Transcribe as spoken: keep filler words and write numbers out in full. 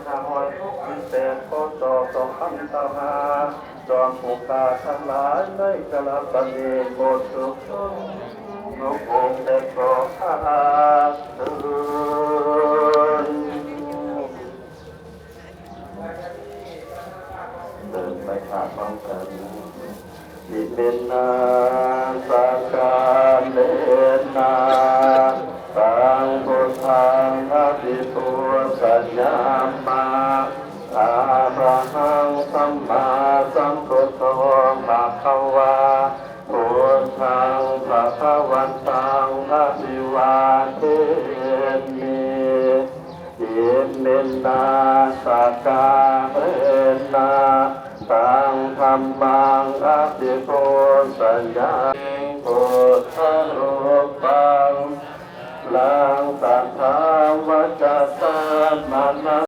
ขอให้ทุกข์มีแต่ขอต่อสองครั้งเท่าหา จอมผู้ข้าทั้งหลายได้กราบปณิโมทสุขนุโภคแต่สองข้าเถิด เดินไปกราบพร้อมกัน Iminā sakkārena taṃ buddhaṃ abhipūjayāma. Arahaṃ sammāsambuddho bhagavā, buddhaṃ bhagavantaṃ abhivādemi. Iminā sakkārena taṃ dhammaṃ abhipūjayāma.